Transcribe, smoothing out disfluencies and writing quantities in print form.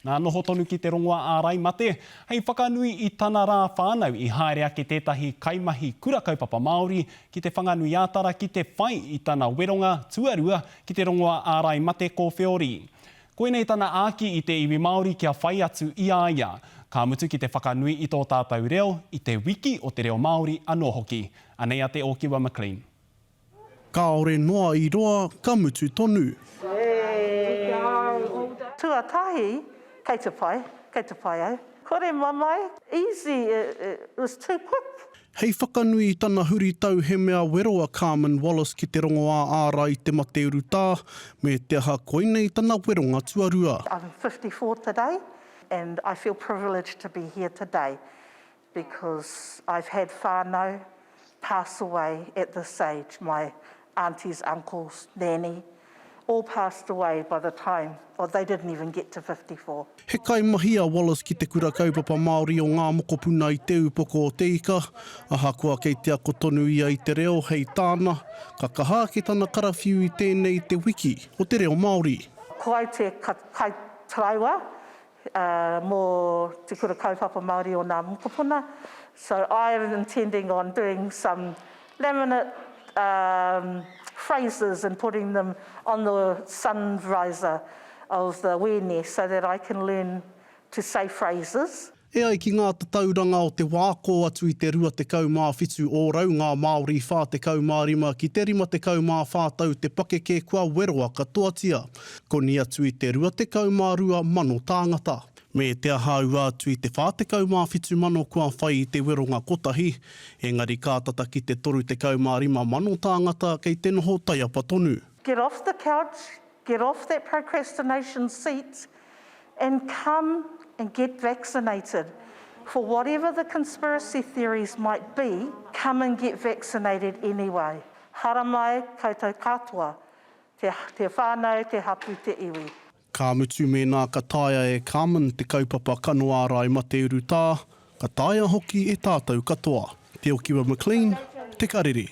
Nā noho tonu ki te rongoā ārai mate, hei whakanui i tana rā whānau i haere ake tētahi kaimahi kura kaupapa Māori ki Te Whanganui-ā-Tara ki te whai i tana weronga tuarua ki te rongoā ārai mate kōwheori. Koinei tana āki i te iwi Māori kia whai atu i a ia. Ka mutu ki te whakanui i tō tātou reo i te wiki o te reo Māori anō hoki. Anei a Te Ōkiwa McLean. Kāore noa i roa, ka mutu tonu. Tuatahi, kei te pai, kei te pai au. Kore mamae, easy, it was too quick. Hei whakanui i tana huritau he mea wero a Carmen Wallace ki te rongoā ārai i te mate urutā, me te aha koinei tana weronga tuarua. I'm 54 today and I feel privileged to be here today because I've had whānau pass away at this age, my aunties, uncles, nanny, all passed away by the time, or they didn't even get to 54. He kaimahi a Wallace ki Te Kura Kaupapa Māori o Ngā Mokopuna i Te Upoko o Te Ika, ahakoa kei te ako tonu ia i te reo, hei tāna, ka kaha ake tana karawhiu i tēnei te wiki o te reo Māori. Ko au te kaitaraiwa mō Te Kura Kaupapa Māori o Ngā Mokopuna, so I am intending on doing some laminate um, phrases and putting them on the sun visor of the wēne so that I can learn to say phrases. E ai ki ngā tatauranga o te wā kō atu i te 27 ōrau ngā Māori 45 ki te 54 tau te pakeke kua weroa katoatia. Koni atu i te 22,000 tāngata. Me te aha aua atu i te 47,000 kua whai i te weronga kotahi, engari ka tata ki te 35,000 tāngata kei te noho taiapa tonu. Get off the couch, get off that procrastination seat and come and get vaccinated. For whatever the conspiracy theories might be, come and get vaccinated anyway. Haramai koutou katoa. Te, te whānau, te hapu, te iwi. Ka mutu mēnā ka taea e Carmen te kaupapa kano ārai mate urutā, ka taea hoki e tātou katoa. Te Okiwa McLean, Te Karere.